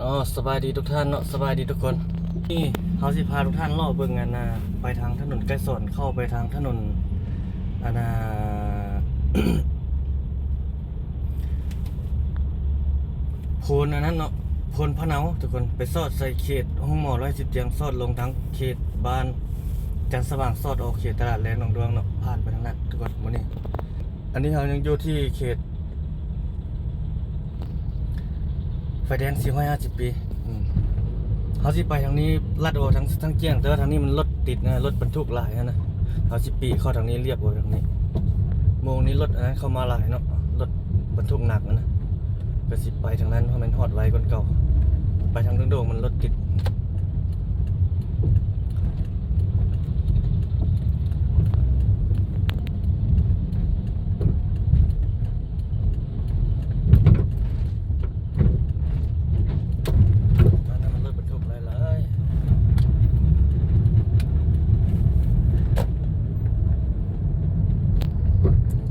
ອໍ ສະບາຍດີທຸກທ່ານເນາະ ສະບາຍດີທຸກຄົນ. ນີ້ເຮົາຊິພາທຸກທ່ານເລາະເບິ່ງ ອັນນ່າ ໄປທາງຖະໜົນໄກສອນ ເຂົ້າໄປທາງຖະໜົນ ອັນນ່າ ໂພນອັນນັ້ນເນາະ ໂພນພະເນົາທຸກຄົນ ໄປສອດໃສ່ເຂດໂຮງໝໍຮ້ອຍສິບຕຽງ ສອດລົງທາງເຂດບ້ານຈັນສະຫວ່າງ ສອດອອກເຂດຕະຫຼາດແລງໜອງດວງເນາະ ຜ່ານໄປທາງນັ້ນທຸກຄົນ. ມື້ນີ້ ອັນນີ້ເຮົາຍັງຢູ່ທີ່ເຂດ ໄຟແດງສີ່ຮ້ອຍຫ້າສິບປີ. ອືມ ເຮົາຊິໄປທາງນີ້ ລັດອອກທາງ ທາງກ້ຽງ ແຕ່ວ່າທາງນີ້ມັນລົດຕິດນະ ລົດບັນທຸກຫຼາຍຫັ້ນນະ. ເຮົາຊິປີ້ເຂົ້າທາງນີ້ ລຽບເອົາທາງນີ້. ໂມງນີ້ລົດອັນນັ້ນເຂົ້າມາຫຼາຍເນາະ ລົດບັນທຸກໜັກຫັ້ນນະ. ກໍຊິໄປທາງນັ້ນ ເພາະແມ່ນຮອດໄວກວ່າເກົ່າ. ໄປທາງໂດງໆ ມັນລົດຕິດ. ອັນນັ້ນມັນລົດບັນທຸກຫຼາຍ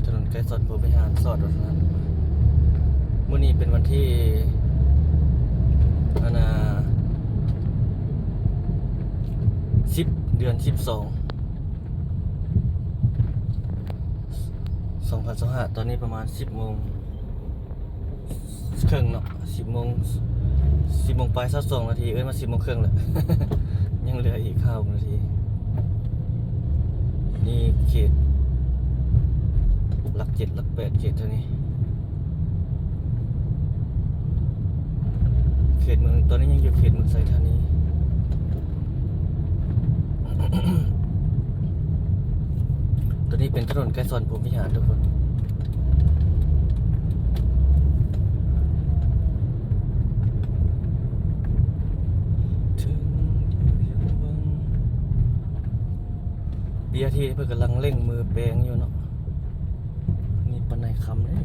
ໆ. ຖະໜົນໄກສອນພົມວິຫານ ສອດລົງທາງນັ້ນ. ມື້ນີ້ເປັນວັນທີ ອັນນ່າ ສິບ ເດືອນສິບສອງ ສອງພັນຊາວຫ້າ ຕອນນີ້ປະມານສິບໂມງເຄິ່ງເນາະ ສິບໂມງ ສິບໂມງປາຍຊາວສອງນາທີ ເອີ້ນວ່າສິບໂມງເຄິ່ງແຫຼະ ຍັງເຫຼືອອີກຫ້າຫົກນາທີ. ນີ້ເຂດຫຼັກເຈັດ ຫຼັກແປດ ເຂດເທົ່ານີ້ ເຂດເມືອງ ຕອນນີ້ຍັງຢູ່ເຂດເມືອງໄຊທານີ. ຕົວນີ້ເປັນຖະໜົນໄກສອນພົມວິຫານທຸກຄົນ. ເບີຍທີເພິ່ນກຳລັງເລັ່ງມືແປງຢູ່ເນາະ. ນີ້ປານໃນຄ່ຳເດ້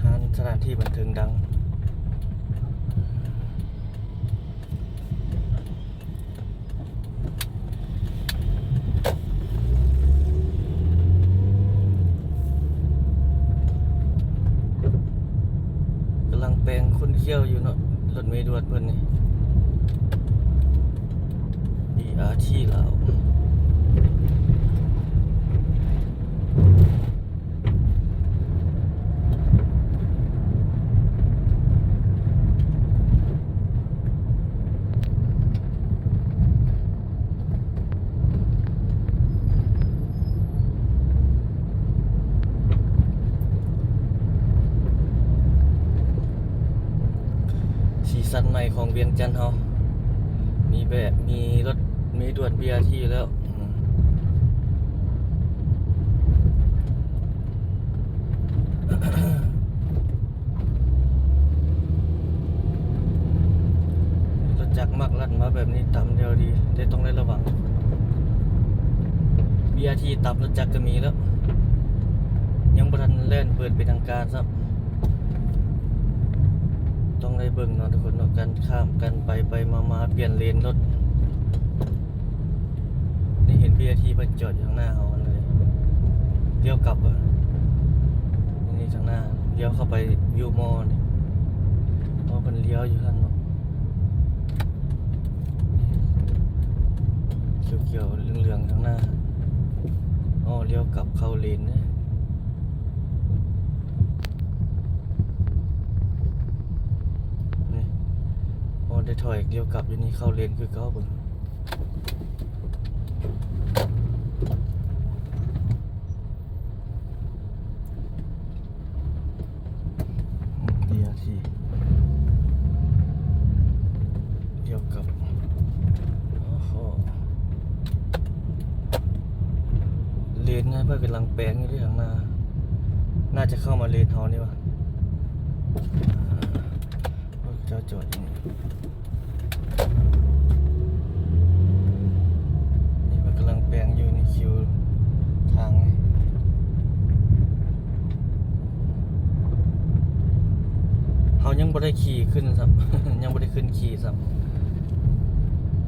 ຮ້ານສະຖານທີ່ບັນເທີງດັງ. ກຳລັງແປງຂຸ້ນຂ້ຽວຢູ່ເນາະ ລົດເມດ່ວນເພິ່ນນີ້ ບີອາທີລາວ. ສີສັນໃໝ່ຂອງວຽງຈັນເຮົາ ມີແບບ ມີລົດເມດ່ວນ ບີອາທີ ແລ້ວ. ລົດຈັກມັກລັດມາແບບນີ້ ຕຳແນວດີ ແຕ່ຕ້ອງໄດ້ລະວັງ. ບີອາທີ ຕຳລົດຈັກກໍມີແລ້ວ ຍັງບໍ່ທັນແລ່ນເປີດເປັນທາງການຊ້ຳ. ຕ້ອງໄດ້ເບິ່ງເນາະທຸກຄົນເນາະ ການຂ້າມ ການໄປໄປມາມາ ປ່ຽນເລນລົດ. ນີ້ເຫັນບີອາທີເພິ່ນຈອດຢູ່ທາງໜ້າເຮົາເລີຍ ລ້ຽວກັບ ນີ້ທາງໜ້າ ລ້ຽວເຂົ້າໄປວິວມໍນີ້ ເພາະເພິ່ນລ້ຽວຢູ່ຫັ້ນເນາະ ຂຽວໆເຫຼືອງໆ ທາງໜ້າ. ອໍ້ ລ້ຽວກັບເຂົ້າເລນເດ້ ນີ້ ອໍ້ ໄດ້ຖອຍລ້ຽວກັບຢູ່ນີ້ ເຂົ້າເລນຄືເກົ່າເບິ່ງ. ບີອາທີ ລ້ຽວກັບ ໂອ້ໂຫ ເລນນະ ເພິ່ນກຳລັງແປງຢູ່ເດ້ ທາງໜ້າ ໜ້າຈະເຂົ້າມາເລນເຮົານີ້ຫວາ ເຂົາເຈົ້າຈອດຢູ່ນີ້ ນີ້ເພິ່ນກຳລັງແປງຢູ່ ນີ້ຄິວທາງນີ້ ເຮົາຍັງບໍ່ໄດ້ຂີ່ຂຶ້ນຊ້ຳ ຍັງບໍ່ໄດ້ຂຶ້ນຂີ່ຊ້ຳ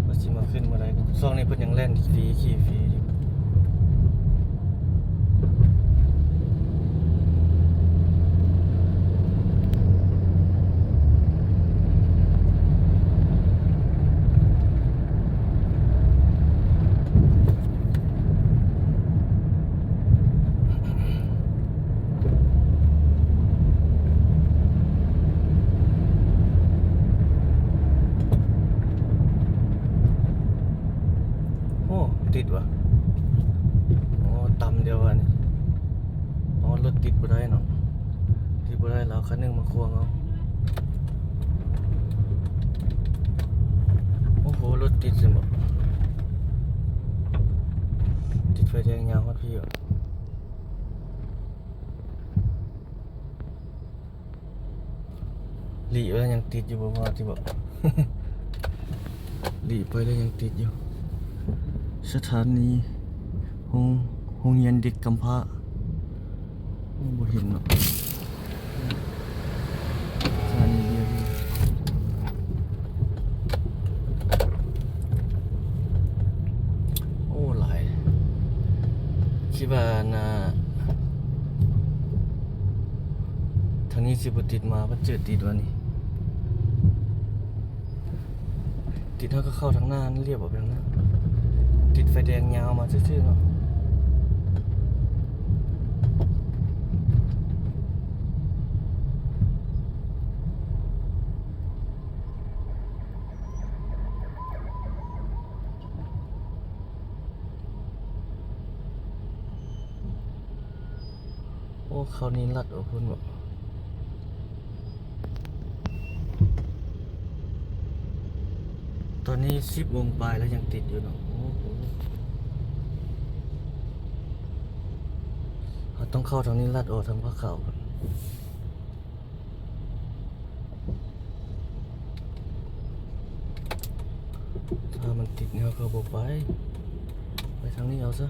ວ່າຊິມາຂຶ້ນມື້ໃດ. ຊ່ວງນີ້ເພິ່ນຍັງແລ່ນຟຣີ ຂີ່ຟຣີຢູ່. ຕິດຫວາ? ອໍ ຕຳດຽວອັນນີ້. ອໍ ລົດຕິດບໍ່ໄດ້ເນາະ, ຕິດບໍ່ໄດ້ແລ້ວ ເອົາຄັນໜຶ່ງມາຂວາງເອົາ. ໂອ້ໂຫ ລົດຕິດຊັ້ນບໍ? ຕິດໄຟແດງຍາວຮອດພີ້ຫວາ? ຫຼີກໄປແລ້ວຍັງຕິດຢູ່ບໍ່ ວ່າຕິບໍ່? ຫຼີກໄປແລ້ວຍັງຕິດຢູ່. ສະຖານີໂຮງ ໂຮງຮຽນເດັກກຳພ້າ. ໂອ້ ບໍ່ເຫັນເນາະ. ສະຖານີດຽວ. ໂອ້ ຫຼາຍ. ຄິດວ່າໜ້າ ທາງນີ້ຊິບໍ່ຕິດມາ ພັດເຈີຕິດວ່ານີ້. ຕິດ ເຮົາກໍເຂົ້າທາງໜ້າ ລຽບອອກໄປທາງໜ້າ. ຕິດໄຟແດງຍາວມາຊື່ໆເນາະ. ໂອ້ ເຂົານີ້ລັດອອກພຸ້ນບໍ? ຕອນນີ້ສິບໂມງປາຍແລ້ວຍັງຕິດຢູ່ເນາະ. ໂອ້ໂຫ ເຮົາຕ້ອງເຂົ້າທາງນີ້ ລັດອອກທາງຜາຂາວພຸ້ນ. ຖ້າມັນຕິດແນວເຂົາບໍ່ໄປ ໄປທາງນີ້ເອົາຊະ.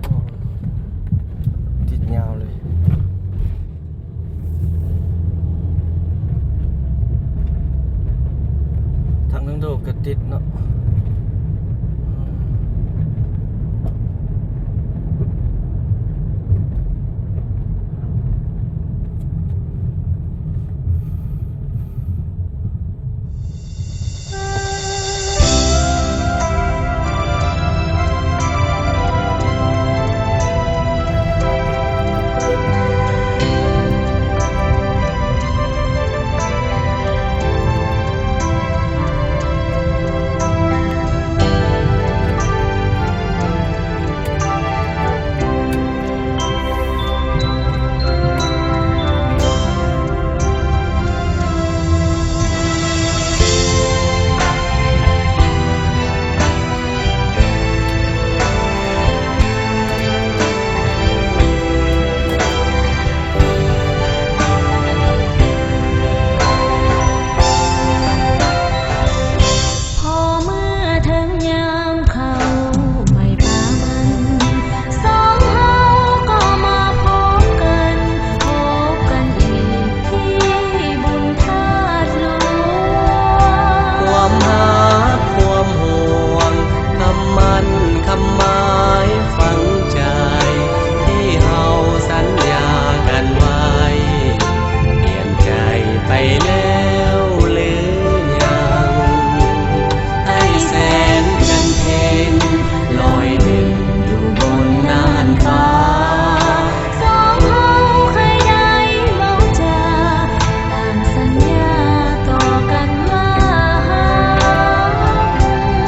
ໂອ້ ຕິດຍາວເລີຍ. ທາງໜຶ່ງໂດກະຕິດເນາະ. ພໍເມື່ອເຖິງຍາມເຂົ້າໃໝ່ປານ ສອງເຮົາກໍມາພົບກັນ ພົບກັນອີກທີ່ບຸນທາດຫຼວງ. ຄວາມຮັກຄວາມຫ່ວງ ຄຳໝັ້ນຄຳໝາຍຝັງໃຈ ທີ່ເຮົາສັນຍາກັນໄວ້ ປ່ຽນໃຈໄປແລ້ວຫຼືຍັງ? ໃຫ້ແສງຈັນເພັນລອຍເດັ່ນຢູ່ບົນນ່ານຟ້າ ສອງເຮົາເຄີຍໄດ້ເວົ້າຈາ ຕັ້ງສັນຍາຕໍ່ກັນວ່າ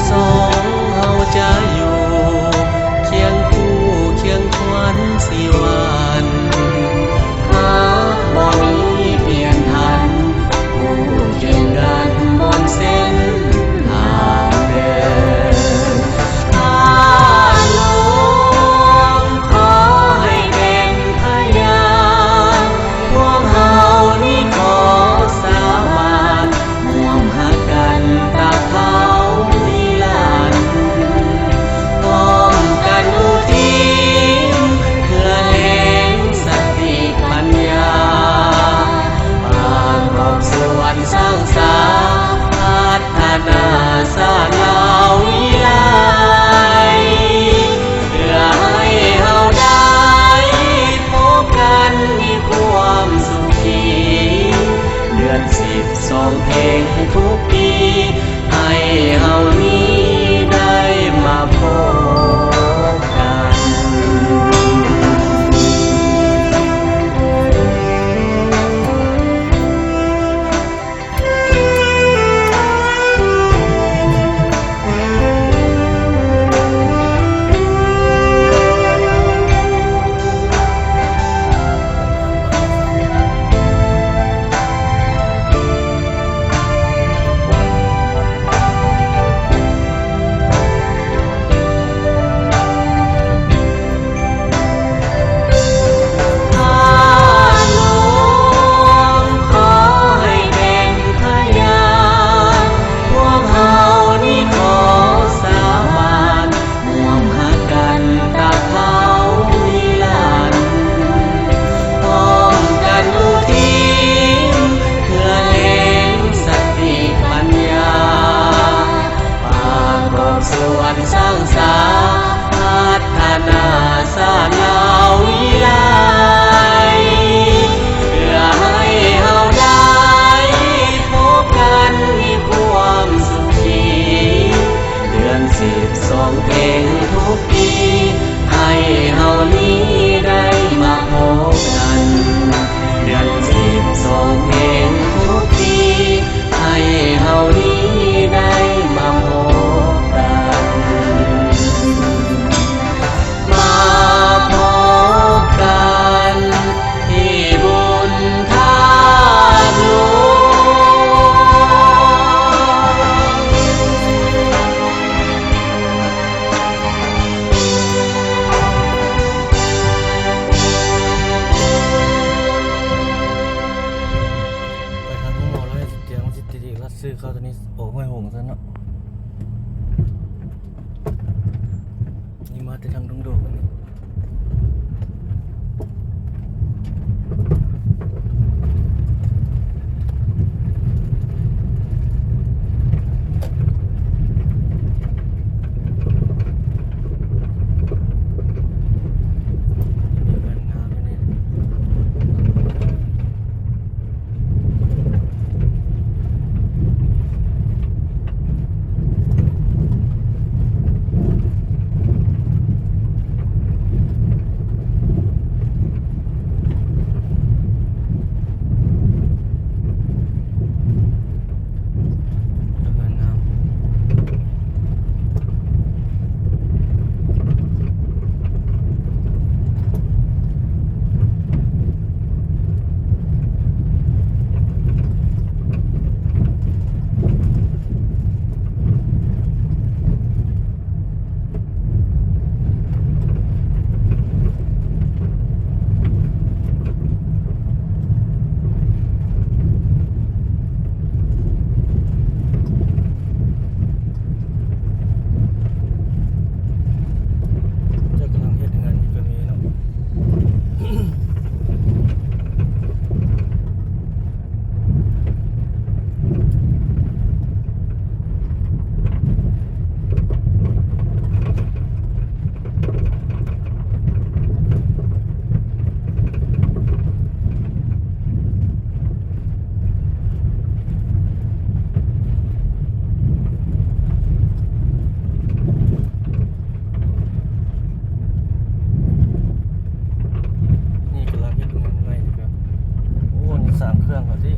ສອງເຮົາຈະຢູ່ຄຽງຄູ່ຄຽງຄວັນຊີວັນ ຫາກບໍ່ມີປ່ຽນຜັນ ຄູ່ຄຽງກັນບົນເສັ້ນທາງເດີນ. ທາດຫຼວງ ຂໍໃຫ້ເປັນພະຍານ ພວກເຮົານີ້ຂໍສາບານ ຮ່ວມຮັກກັນຕາບເທົ່ານິລັນ ພ້ອມກັນອຸທິນ ເພື່ອແຮງສະຕິປັນຍາ ປະກອບສ່ວນສ້າງສາ ພັດທະນາຊາດລາວວິໄລ ເພື່ອໃຫ້ເຮົາໄດ້ພົບກັນມີຄວາມສຸຂີ ເດືອນສິບສອງເພັງທຸກປີ ໃຫ້ເຮົານີ້ໄດ້ມາພົບກັນ. ເຂົ້າໂຕນີ້ອອກຫ້ວຍຫົງຊັ້ນເນາະ. ນີ້ມາແຕ່ທາງດົງໂດກອັນນີ້. ເຈົ້າກຳລັງເຮັດເຮືອນຢູ່ກໍມີເນາະ. ນີ້ກຳລັງເຮັດເຮືອນໃໝ່ຢູ່. ໂອ້ ນີ້ສ້າງເຄື່ອງແລ້ວຕິ.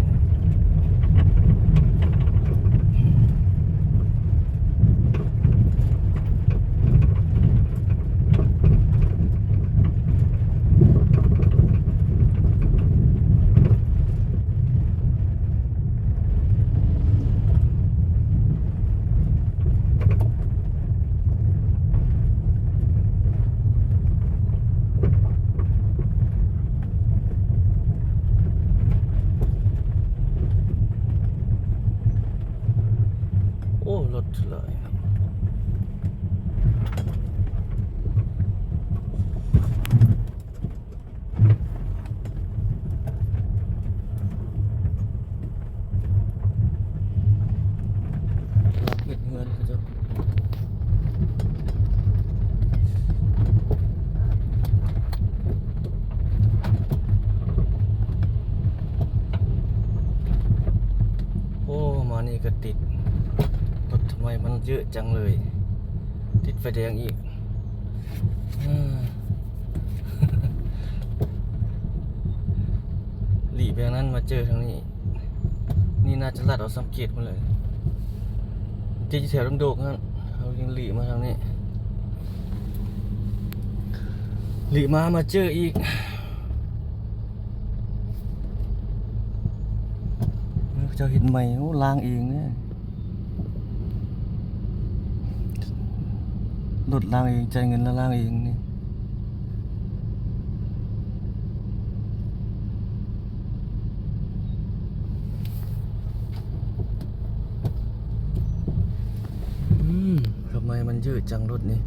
ໂອ້ ລົດຫຼາຍ. ເຮັດເຮືອນເຂົາເຈົ້າ. ໂອ້ ມານີ້ກໍຕິດ ລົດທຳໄມມັນເຍອະຈັງເລີຍ ຕິດໄຟແດງອີກ. ເອີ ຫຼີກໄປທາງນັ້ນມາເຈີທາງນີ້. ນີ້ໜ້າຈະລັດເອົາສຳເກດພຸ້ນແຫຼະ ທີ່ແຖວດົງໂດກຫັ້ນ. ເຮົາຍັງຫຼີກມາທາງນີ້ ຫຼີກມາ ມາເຈີອີກ. ເຂົາເຈົ້າເຮັດໃໝ່. ໂອ້ ລ້າງເອງເດ້. ລົດລ້າງເອງ ຈ່າຍເງິນແລ້ວລ້າງເອງນີ້. ອືມ ທຳໄມມັນເຍອະຈັງລົດນີ້.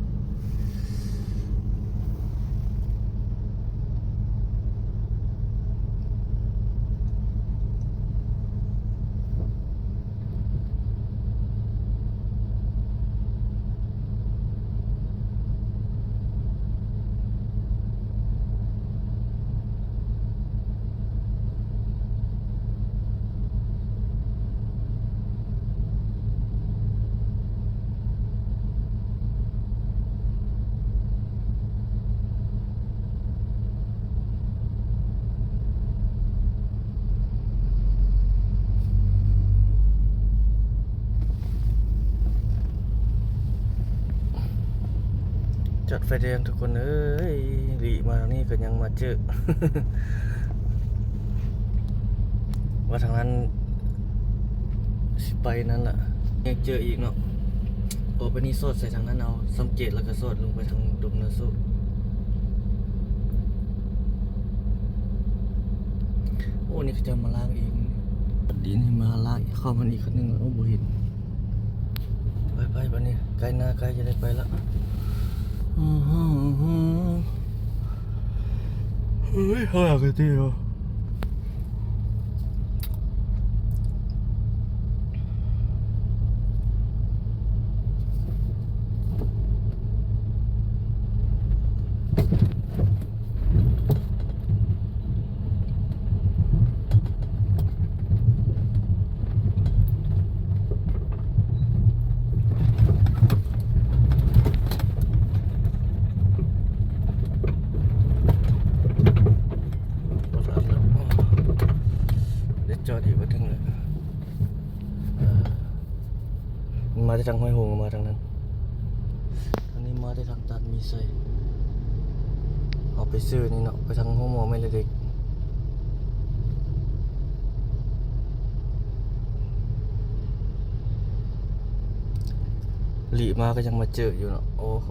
ຈອດໄຟແດງທຸກຄົນເອີຍ. ຫຼີກມານີ້ກໍຍັງມາເຈີ ວ່າທາງນັ້ນຊິໄປນັ້ນລະ ຍັງເຈີອີກເນາະ. ອອກໄປນີ້ສອດໃສ່ທາງນັ້ນເອົາ ສຳເກດແລ້ວກໍສອດລົງໄປທາງດົງນາໂຊກ. ໂອ້ ນີ້ເຂົາເຈົ້າມາລ້າງເອງ. ດີນໃຫ້ມາຫຼາຍ ເຂົ້າມາອີກຄັນໜຶ່ງ ໂອ້ ບໍ່ເຫັນ. ໄປໆ ບັດນີ້ ໃກ້ໜ້າໃກ້ຈະໄດ້ໄປລະ. ເຮີ້ຍ ເຮົາຢາກໄປຕິເນາະ. ໄດ້ຈອດອີກ ມາເຖິງແລ້ວ. ເອີ ມັນມາແຕ່ທາງຫ້ວຍຫົງ ມາທາງນັ້ນ. ທາງນີ້ມາແຕ່ທາງຕາດມີໄຊ. ເຮົາໄປຊື້ນີ້ເນາະ ໄປທາງໂຮງໝໍແມ່ເລັກ. ຫຼີກມາກໍຍັງມາເຈີຢູ່ເນາະ. ໂອ້ໂຫ.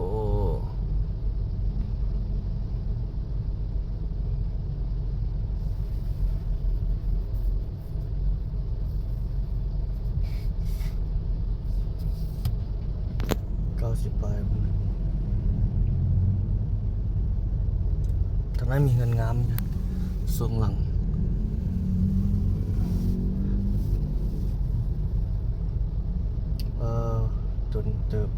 ເກົ້າສິບປາຍພຸ້ນ. ທາງນັ້ນມີເຮືອນງາມຢູ່ ສອງຫຼັງ. ເອີ ດົນເຕີບ.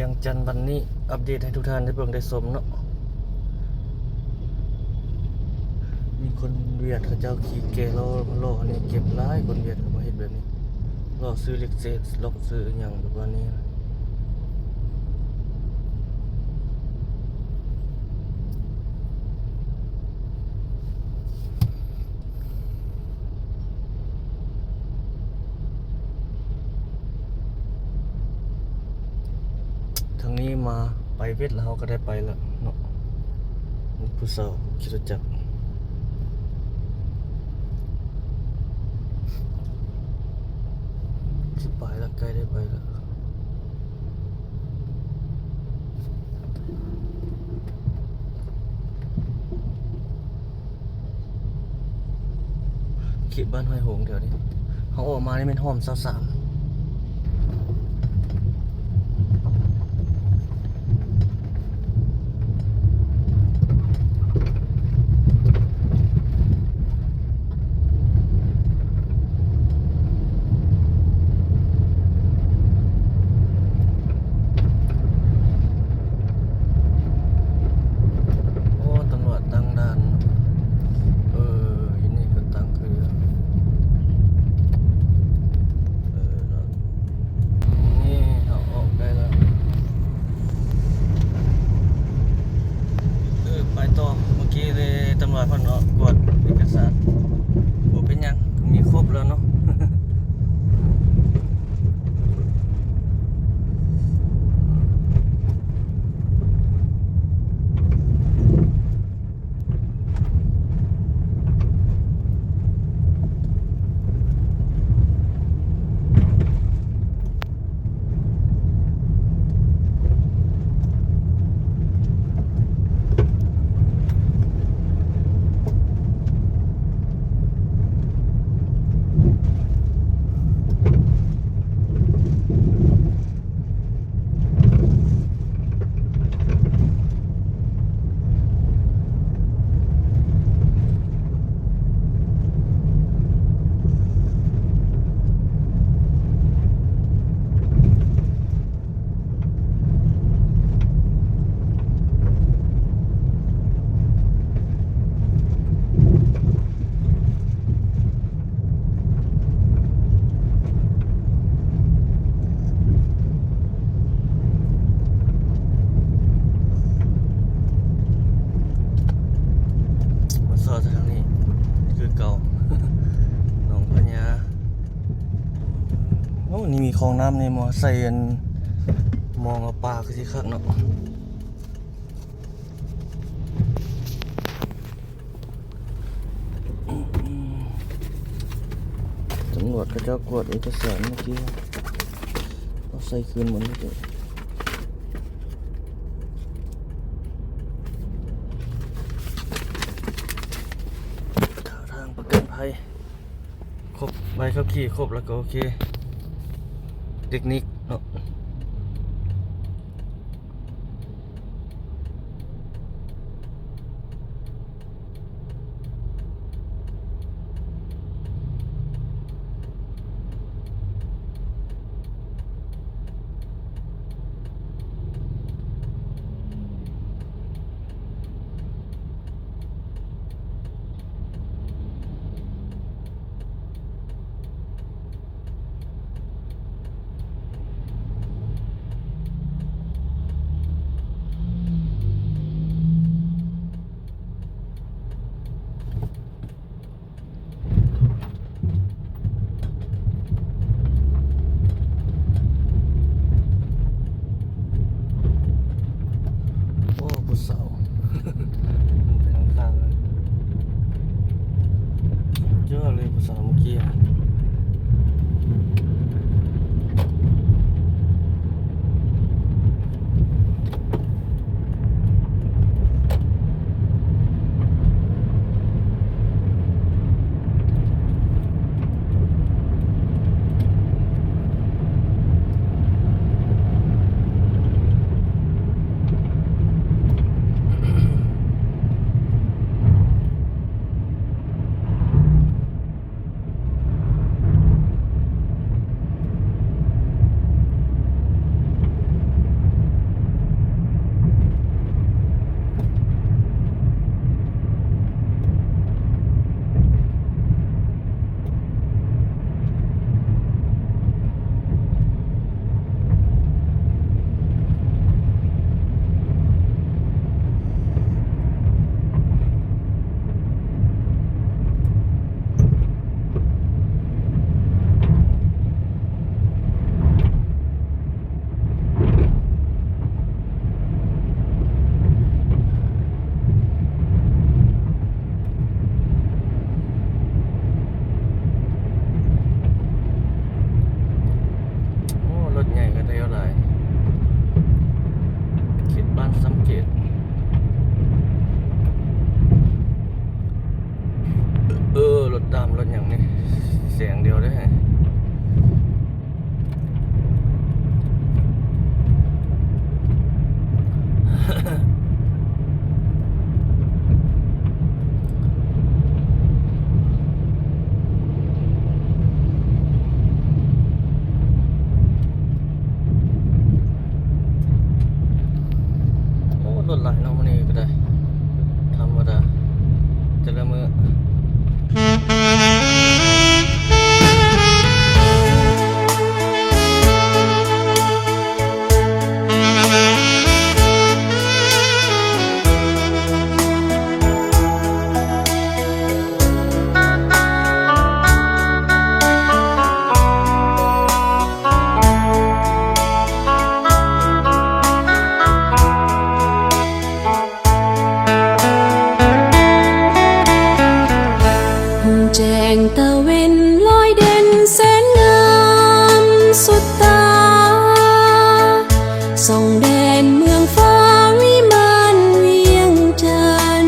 ວຽງຈັນວັນນີ້ ອັບເດດໃຫ້ທຸກທ່ານໄດ້ເບິ່ງໄດ້ຊົມເນາະ. ມີຄົນຫວຽດເຂົາເຈົ້າຂີ່ແກ່ລໍ້ ລໍ້ນີ້ເກັບຫຼາຍ ຄົນຫວຽດເຂົາມາເຮັດແບບນີ້ ລໍ້ຊື້ເຫຼັກເສດ ລັອກຊື້ອີ່ຫຍັງປະມານນີ້. ທາງນີ້ມາໄປເວັດແລ້ວ ເຮົາກໍໄດ້ໄປແລ້ວເນາະ. ມີຜູ້ສາວຂີ່ລົດຈັກ ຊິໄປແລ້ວ ໃກ້ໄດ້ໄປແລ້ວ. ເຂດບ້ານຫ້ວຍຫົງແຖວນີ້ ເຮົາອອກມານີ້ແມ່ນຮ່ອມຊາວສາມ. ໂອ້ ຕຳຫຼວດຕັ້ງດ່ານ. ເອີ ຢູ່ນີ້ກໍຕັ້ງຄືກັນ. ເອີ ນີ້ເຮົາອອກໄດ້ແລ້ວ. ເອີ ໄປຕໍ່. ເມື່ອກີ້ເດ ຕຳຫຼວດເພິ່ນເນາະ ກວດເອກະສານ. ບໍ່ເປັນຫຍັງ ມີຄົບແລ້ວເນາະ. ມາຊອດທາງນີ້ຄືເກົ່າ ໜອງພະຍາ. ໂອ້ ນີ້ມີຄອງນ້ຳນີ້ ມາໃສ່ອັນ ໝ ມອງວ່າປ່າຄືຊິຄັກເນາະ. ຕຳຫຼວດເຂົາເຈົ້າກວດເອກະສານເມື່ອກີ້ ເອົາໃສ່ຄືນໝົດເລີຍ. ເຂົ້າທາງປະກັນໄພ ຄົບ ໃບຂັບຂີ່ຄົບແລ້ວກໍໂອເຄ ເຕັກນິກເນາະ. ໂອ້ ຜູ້ສາວ ໄປທາງຂ້າງເລີຍ ເຈີເລີຍຜູ້ສາວເມື່ອກີ້. ໂອ້ ລົດໃຫຍ່ກະໄດ້ຫຼາຍ ເຂດບ້ານຊຳເກດ. ເອີ ລົດດຳ ລົດຫຍັງນີ້ ແສງດຽວເດ້. ໂອ້ ລົດຫຼາຍເນາະມື້ນີ້ກະໄດ້ ທຳມະດາ ແຕ່ລະມື້. ຮຸ່ງແຈ້ງຕາເວັນລອຍເດັ່ນແສນງາມສຸດຕາ ສ່ອງແດນເມືອງຟ້າວິມານວຽງຈັນ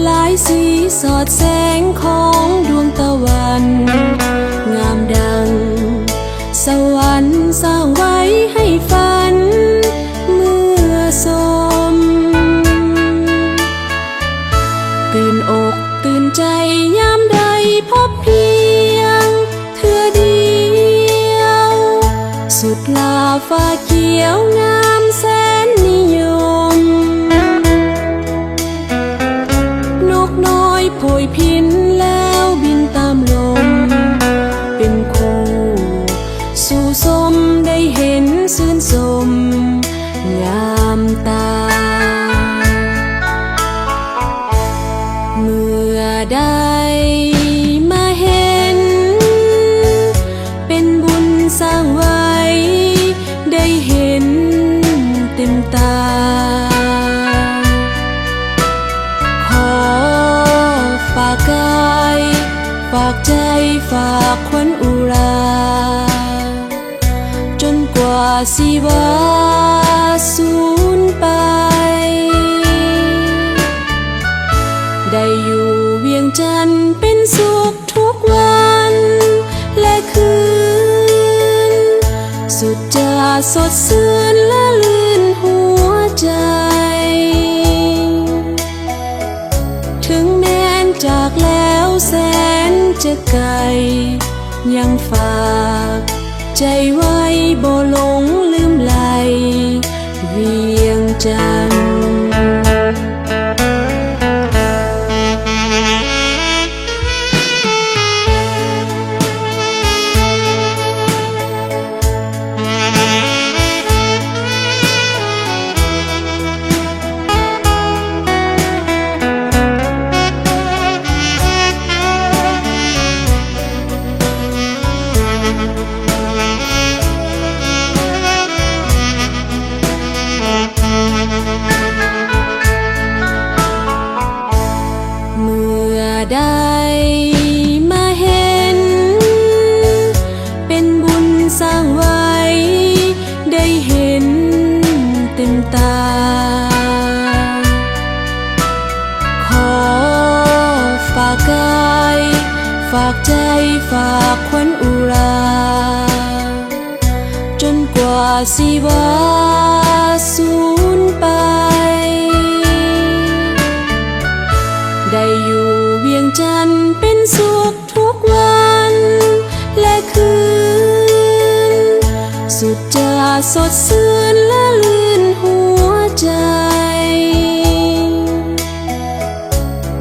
ຫຼາຍສີສອດແສງຂອງດວງຕາວັນ ງາມດັ່ງສະຫວັນສ້າງໄວ້ໃຫ້ຝັນເມື່ອຊົມ ຕື່ນອົກຕື່ນໃຈຍາມໄດ້ພົບພຽງ ເທື່ອດຽວ ສຸດຫຼ້າຟ້າຂຽວງາມແສນນິຍົມ ນົກນ້ອຍໂພຍພິນແລ້ວບິນຕາມລົມ ເປັນຄູ່ສູ່ຊົມໄດ້ເຫັນຊື່ນຊົມງາມຕາ. ເມື່ອໄດ້ມາເຫັນ ເປັນບຸນສ້າງໄວ້ ວ່າຊິວ່າສູນໄປ ໄດ້ຢູ່ວຽງຈັນເປັນສຸກທຸກວັນ ແລະຄືນ ສຸດຈະສົດຊື່ນລະລື່ນຫົວໃຈ. ເຖິງແມ່ນຈາກແລ້ວແສນຈະໄກ ຍັງຝາກໃຈໄວ້ບໍ່ຫຼົງລືມໄຫຼວຽງຈັນ. ເມື່ອໄດ້ມາເຫັນ ເປັນບຸນສ້າງໄວ້ ໄດ້ເຫັນເຕັມຕາ. ຂໍຝາກກາຍ ຝາກໃຈ ຝາກຂວັນອຸລາ ຈົນກວ່າຊິວ່າສູນໄປ ໄດ້ຢູ່ວຽງຈັນເປັນສຸກທຸກວັນ ແລະຄືນ ສຸດຈະສົດຊື່ນລະລື່ນຫົວໃຈ.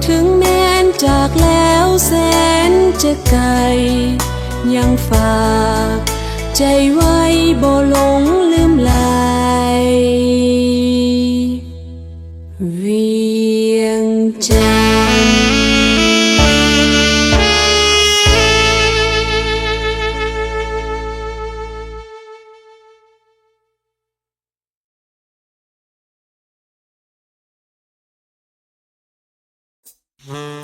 ເຖິງແມ່ນຈາກແລ້ວແສນຈະໄກ ຍັງຝາກໃຈໄວ້ບໍ່ຫຼົງລືມໄຫຼວຽງຈັນ.